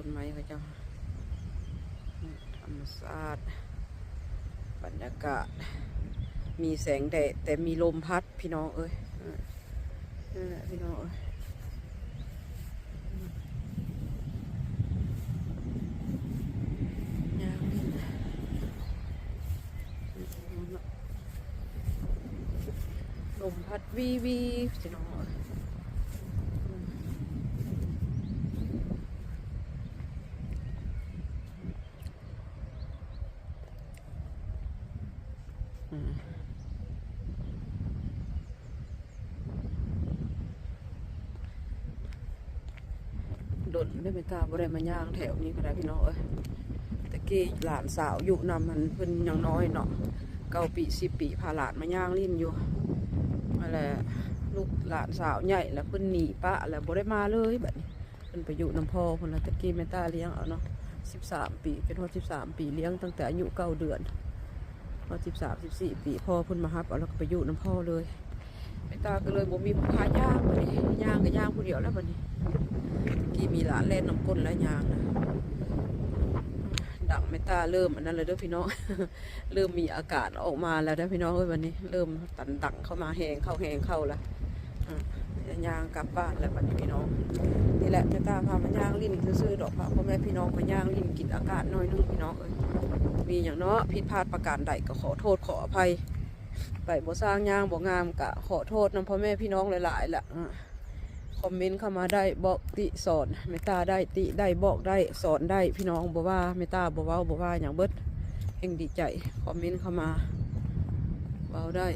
ຕົ້ນໄມ້ເຂົາເຈົ້າ ທຳມະຊາດ ບັນຍາກາດ ມີແສງແດດ ແຕ່ມີລົມພັດ ພີ່ນ້ອງເອີຍ ນັ້ນແຫຼະ ພີ່ນ້ອງເອີຍ ຍ່າງ ລົມພັດວີໆ ພີ່ນ້ອງເອີຍ ອືມ ດົນແລ້ວແມ່ນຕາບໍ່ໄດ້ມາຍ່າງແຖວນີ້ກໍໄດ້ ພີ່ນ້ອງເອີຍ. ແຕ່ກີ້ຫຼານສາວຢູ່ນຳຫັ້ນ ເພິ່ນຍັງນ້ອຍເນາະ ເກົ້າປີ ສິບປີ ພາຫຼານມາຍ່າງຫຼິ້ນຢູ່. ຫັ້ນແຫຼະ ລູກຫຼານສາວໃຫຍ່ແລ້ວ ເພິ່ນໜີປະແລ້ວ ບໍ່ໄດ້ມາເລີຍບັດນີ້. ເພິ່ນໄປຢູ່ນຳພໍ່ເພິ່ນແລ້ວ. ແຕ່ກີ້ແມ່ຕາລ້ຽງເອົາເນາະ ສິບສາມປີ ຈົນຮອດສິບສາມປີ ລ້ຽງຕັ້ງແຕ່ອາຍຸເກົ້າເດືອນ ຮອດສິບສາມ ສິບສີ່ປີ ພໍ່ເພິ່ນມາຮັບເອົາ ແລ້ວກໍໄປຢູ່ນຳພໍ່ເລີຍ. ແມ່ຕາກໍເລີຍບໍ່ມີຜູ້ພາຍ່າງບັດນີ້ ຍ່າງກໍຍ່າງຜູ້ດຽວແລ້ວບັດນີ້. ແຕ່ກີ້ມີຫຼານແລ່ນນຳກົ້ນແລ້ວຍ່າງນະ. ດັງແມ່ຕາເລີ່ມອັນນັ້ນແລ້ວເດີພີ່ນ້ອງ ເລີ່ມມີອາການອອກມາແລ້ວເດີພີ່ນ້ອງເອີຍ. ບັດນີ້ເລີ່ມຕັນດັງເຂົ້າມາ ແຮງເຂົ້າ ແຮງເຂົ້າລະ. ອາ ຍ່າງກັບບ້ານແລ້ວບັດນີ້ພີ່ນ້ອງ. ນີ້ແຫຼະ ແມ່ຕາພາມາຍ່າງຫຼິ້ນຊື່ໆດອກ ພາພໍ່ແມ່ພີ່ນ້ອງມາຍ່າງຫຼິ້ນກິນອາກາດໜ້ອຍໜຶ່ງພີ່ນ້ອງເອີຍ. ມີຫຍັງເນາະ ຜິດພາດປະການໃດກໍຂໍໂທດຂໍອະໄພ. ໄປບໍ່ຊ່າງ ຍ່າງບໍ່ງາມ ກະຂໍໂທດນຳພໍ່ແມ່ພີ່ນ້ອງຫຼາຍໆລະ. ຄອມເມັນເຂົ້າມາໄດ້ ບອກຕິສອນແມ່ຕາໄດ້ ຕິໄດ້ ບອກໄດ້ ສອນໄດ້ ພີ່ນ້ອງ. ບໍ່ວ່າແມ່ຕາບໍ່ເວົ້າ ບໍ່ວ່າຫຍັງເບິດ ແຮ່ງດີໃຈ. ຄອມເມັນເຂົ້າມາເວົ້າໄດ້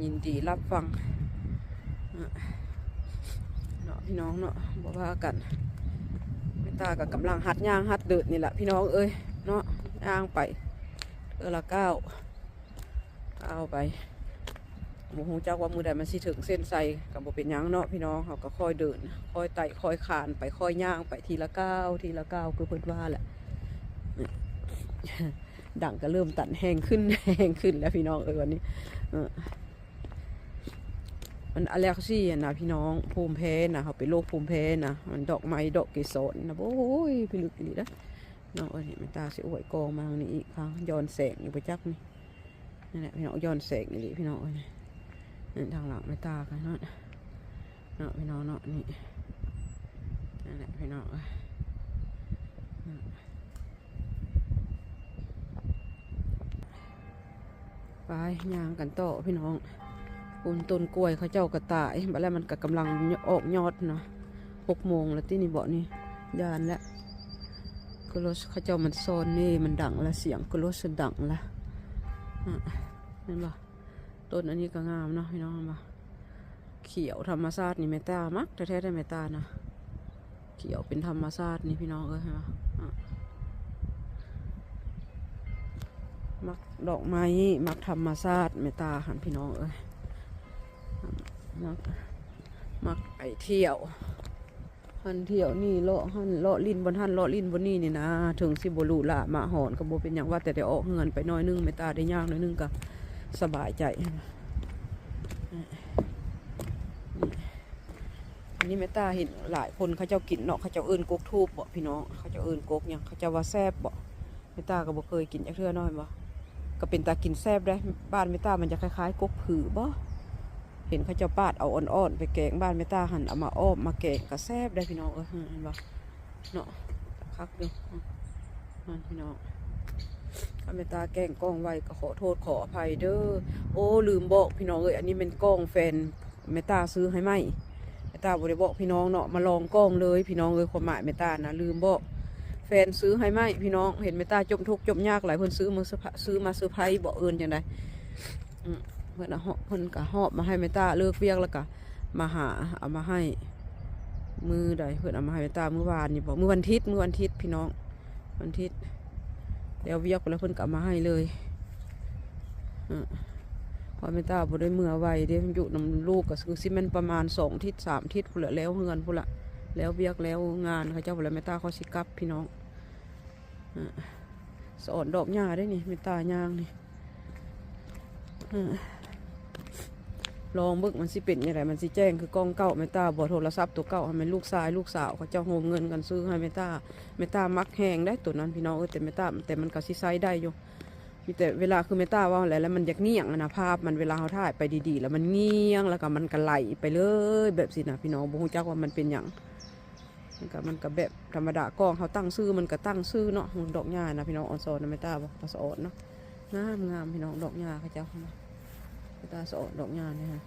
ຍິນດີຮັບຟັງເນາະ ພີ່ນ້ອງເນາະ ບໍ່ວ່າກັນ. ແມ່ຕາກໍກຳລັງຫັດຍ່າງຫັດເດີນນີ້ລະ ພີ່ນ້ອງເອີຍເນາະ ຍ່າງໄປເທື່ອລະກ້າວ ກ້າວໄປ. ບໍ່ຮູ້ຈັກວ່າມື້ໃດມັນຊິເຖິງເສັ້ນໄຊ ກໍບໍ່ເປັນຫຍັງເນາະ ພີ່ນ້ອງ. ເຮົາກໍຄ່ອຍເດີນ ຄ່ອຍໄຕ່ ຄ່ອຍຄານໄປ ຄ່ອຍຍ່າງໄປ ທີລະກ້າວ ທີລະກ້າວ ຄືເພິ່ນວ່າແຫຼະ. ດັງກໍເລີ່ມຕັນແຮງຂຶ້ນ ແຮງຂຶ້ນແລ້ວ ພີ່ນ້ອງເອີຍ ວັນນີ້. ເອີ ມັນອາແລັກຊີນະ ພີ່ນ້ອງ ພູມແພ້ນະ ເຮົາເປັນໂລກພູມແພ້ນະ. ມັນດອກໄມ້ ດອກເກສອນນະ ໂອ້ຍ ພິລຶກອີ່ຫຼີເດ້ ພີ່ນ້ອງເອີຍ. ແມ່ຕາຊິອວຍກ້ອງມາທາງນີ້ອີກ ຂ້າງຍ້ອນແສງຢູ່ບໍ່ຈັກນີ້. ນັ້ນແຫຼະ ພີ່ນ້ອງ ຍ້ອນແສງອີ່ຫຼີ ພີ່ນ້ອງເອີຍ. ນັ້ນທາງຫຼັງແມ່ຕາກໍນັ້ນເນາະ ພີ່ນ້ອງເນາະ. ນີ້ ນັ້ນແຫຼະ ພີ່ນ້ອງເອີຍ. ໄປ ຍ່າງກັນຕໍ່ ພີ່ນ້ອງ. ປູນຕົ້ນກ້ວຍເຂົາເຈົ້າກໍຕາຍ ບັດແລ້ວມັນກໍກຳລັງອອກຍອດນະ. ຫົກໂມງແລ້ວຕິນີ້ເບາະນີ້ ຢ້ານແລ້ວ. ໂຄໂລສເຂົາເຈົ້າມັນຊອນເດ້ ມັນດັງລະ ສຽງໂຄໂລສດັງລະ. ອາ ເຫັນບໍ່ ຕົ້ນອັນນີ້ກໍງາມເນາະ ພີ່ນ້ອງ ເຫັນບໍ່. ຂຽວທຳມະຊາດນີ້ແມ່ຕາມັກແທ້ໆເດ້ ແມ່ຕານະ. ຂຽວເປັນທຳມະຊາດນີ້ ພີ່ນ້ອງເອີຍ ເຫັນບໍ່. ອາ ມັກດອກໄມ້ ມັກທຳມະຊາດ ແມ່ຕາຫັ້ນ ພີ່ນ້ອງເອີຍ. ມັກ ມັກໄປທ່ຽວ ຫັ້ນທ່ຽວນີ້ ເລາະຫັ້ນເລາະຫຼິ້ນບ່ອນຫັ້ນ ເລາະຫຼິ້ນບ່ອນນີ້ນີ້ນະ. ເຖິງຊິບໍ່ຫຼູຫຼາມາຫອນກໍບໍ່ເປັນຫຍັງ ວ່າແຕ່ໄດ້ອອກເຮືອນໄປໜ້ອຍໜຶ່ງ ແມ່ຕາໄດ້ຍ່າງໜ້ອຍໜຶ່ງກໍສະບາຍໃຈ. ອັນນີ້ແມ່ຕາເຫັນຫຼາຍຄົນເຂົາເຈົ້າກິນເນາະ ເຂົາເຈົ້າເອີ້ນກົກທູບເບາະ ພີ່ນ້ອງ ເຂົາເຈົ້າເອີ້ນກົກຫຍັງ ເຂົາເຈົ້າວ່າແຊບເບາະ. ແມ່ຕາກໍບໍ່ເຄີຍກິນຈັກເທື່ອເນາະ ເຫັນບໍ່. ກໍເປັນຕາກິນແຊບເດ້ ບ້ານແມ່ຕາມັນຈະຄ້າຍໆກົກຜືບໍ ເຫັນເຂົາເຈົ້າປາດເອົາອ່ອນໆໄປແກງ. ບ້ານແມ່ຕາຫັ້ນເອົາມາອ້ອມມາແກງກໍແຊບໄດ໋ ພີ່ນ້ອງເອີຍ ເຫັນບໍ່ເນາະ. ຄັກຢູ່ ນັ້ນ ພີ່ນ້ອງ. ຖ້າແມ່ຕາແກ້ງກ້ອງໄວກໍຂໍໂທດຂໍອະໄພເດີ. ໂອ້ ລືມບອກ ພີ່ນ້ອງເອີຍ ອັນນີ້ແມ່ນກ້ອງແຟນ ແມ່ຕາຊື້ໃຫ້ໃໝ່. ແມ່ຕາບໍ່ໄດ້ບອກພີ່ນ້ອງເນາະ ມາລອງກ້ອງເລີຍ ພີ່ນ້ອງເອີຍ. ຄວາມໝາຍແມ່ຕານະ ລືມບອກ ແຟນຊື້ໃຫ້ໃໝ່ ພີ່ນ້ອງ. ເຫັນແມ່ຕາຈົມທຸກຈົມຍາກຫຼາຍ ເພິ່ນຊື້ມາເຊີໄພ ຊື້ມາເຊີໄພບໍ ເອີ້ນຈັ່ງໃດ. ອືມ ເພິ່ນເອົາ ເພິ່ນກໍຫອບມາໃຫ້ແມ່ຕາ ເລີກວຽກແລ້ວກໍມາຫາເອົາມາໃຫ້. ມື້ໃດເພິ່ນເອົາມາໃຫ້ແມ່ຕາ? ມື້ວານນີ້ບໍ ມື້ວັນທິດ ມື້ວັນທິດ ພີ່ນ້ອງ. ວັນທິດ ແລ້ວວຽກໄປແລ້ວເພິ່ນກໍເອົາມາໃຫ້ເລີຍ. ເອີ ເພາະແມ່ຕາບໍ່ໄດ້ເມືອໄວເດ້ ຢູ່ນຳລູກກໍຄືຊິແມ່ນປະມານສອງທິດສາມທິດພຸ້ນລະ ແລ້ວເຮືອນພຸ້ນລະ ແລ້ວວຽກແລ້ວງານເຂົາເຈົ້າພຸ້ນລະ ແມ່ຕາກໍຊິກັບ ພີ່ນ້ອງ. ເອີ ສະອອນດອກຫຍ້າເດ້ນີ້ ແມ່ຕາຍ່າງນີ້. ເອີ ລອງເບິ່ງມັນຊິເປັນຈັ່ງໃດ ມັນຊິແຈ້ງຄືກ້ອງເກົ່າແມ່ນຕາບໍ່? ໂທລະສັບຕົວເກົ່າຫັ້ນແມ່ນລູກຊາຍລູກສາວເຂົາເຈົ້າໂຮມເງິນກັນຊື້ໃຫ້ແມ່ນຕາ. ແມ່ນຕາມັກແຮງໄດ໋ໂຕນັ້ນພີ່ນ້ອງເອີຍ ແຕ່ແມ່ນຕາ ແຕ່ມັນກໍຊິໃຊ້ໄດ້ຢູ່. ມີແຕ່ເວລາຄືແມ່ນຕາເວົ້າແຫຼະ ແລ້ວມັນຢາກງ່ຽງຫັ້ນນະ ພາບມັນເວລາເຮົາຖ່າຍໄປດີໆ ແລ້ວມັນງ່ຽງ ແລ້ວກໍມັນກໍໄຫຼໄປເລີຍແບບຊີ້ນະພີ່ນ້ອງ ບໍ່ຮູ້ຈັກວ່າມັນເປັນຫຍັງ. ມັນກະ ມັນກະແບບທຳມະດາ ກ້ອງເຮົາຕັ້ງຊື່ ມັນກະຕັ້ງຊື່ເນາະ. ດອກຫຍ້ານະພີ່ນ້ອງ ອອນຊອນນະ ແມ່ນຕາບໍ່ ຕາສະອອນເນາະ. ງາມໆ ພີ່ນ້ອງ ດອກຫຍ້າເຂົາເຈົ້ານະ ແມ່ນຕາສະອອນດອກຫຍ້ານີ້ຮະ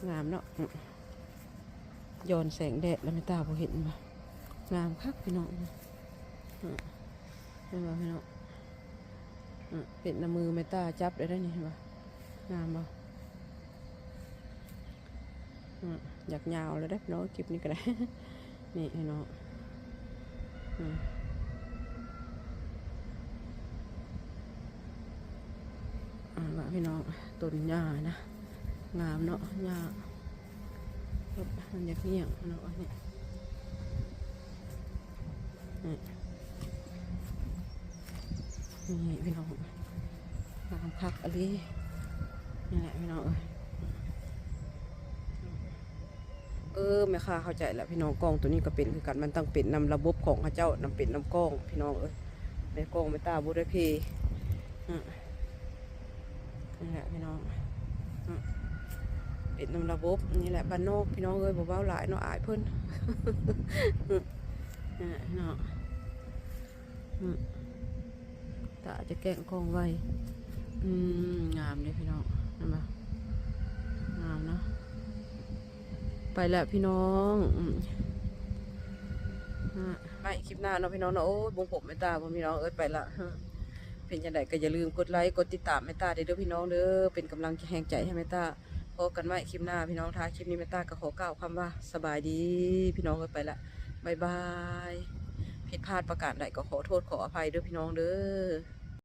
ງາມເນາະ. ອື ຍ້ອນແສງແດດແລ້ວແມ່ນຕາບໍ່ເຫັນບໍ່ ງາມຄັກພີ່ນ້ອງ. ອື ເຫັນບໍ່ພີ່ນ້ອງ? ອື ເປັນນຳມືແມ່ນຕາຈັບໄດ້ໄດ໋ນີ້ ເຫັນບໍ່? ງາມບໍ່? ອື ຢາກຍາວແລ້ວເດ້ເນາະ ຄລິບນີ້ກໍໄດ້ ນີ້ພີ່ນ້ອງ. ອື ເອົາລະພີ່ນ້ອງ ຕົ້ນຫຍ້ານະ ງາມເນາະ ຫຍ້າ ມັນຢາກຫຍັງເນາະ ອັນນີ້ ນີ້ ນີ້ພີ່ນ້ອງ ງາມຄັກອີ່ຫຼີ. ນີ້ແຫຼະພີ່ນ້ອງເອີຍ ເອີ ແມ່ຄ້າເຂົ້າໃຈແລ້ວພີ່ນ້ອງ ກ້ອງໂຕນີ້ກໍເປັນຄືກັນ ມັນຕ້ອງເປັນນຳລະບົບຂອງເຂົາເຈົ້າ ນຳເປັນນຳກ້ອງພີ່ນ້ອງເອີຍ. ແມ່ນກ້ອງແມ່ນຕາບໍ່ໄດ້ເພ ອື ນີ້ແຫຼະພີ່ນ້ອງ ອື ເປັນນຳລະບົບນີ້ແຫຼະ ບ້ານນອກພີ່ນ້ອງເອີຍ ບໍ່ເວົ້າຫຼາຍເນາະ ອາຍເພິ່ນ ນີ້ແຫຼະພີ່ນ້ອງ. ອື ຕາຈະແກ້ງກ້ອງໄວ ອື ງາມເດ້ພີ່ນ້ອງ ເຫັນບໍ່? ງາມເນາະ. ໄປແລ້ວພີ່ນ້ອງ ອື ອາ ໄປຄລິບໜ້າເນາະພີ່ນ້ອງເນາະ. ໂອ້ຍ ບົງຜົມແມ່ນຕາບໍ່ພີ່ນ້ອງເອີຍ ໄປລະ. ເປັນຈັ່ງໃດກໍຢ່າລືມກົດໄລກົດຕິດຕາມແມ່ນຕາເດີພີ່ນ້ອງເດີ ເປັນກຳລັງແຮງໃຈໃຫ້ແມ່ນຕາ. ພົບກັນໃໝ່ຄລິບໜ້າພີ່ນ້ອງ ທ້າຍຄລິບນີ້ແມ່ນຕາກໍຂໍກ່າວຄຳວ່າສະບາຍດີພີ່ນ້ອງເອີຍ ໄປລະ ບາຍບາຍ. ຜິດພາດປະການໃດກໍຂໍໂທດຂໍອະໄພເດີພີ່ນ້ອງເດີ.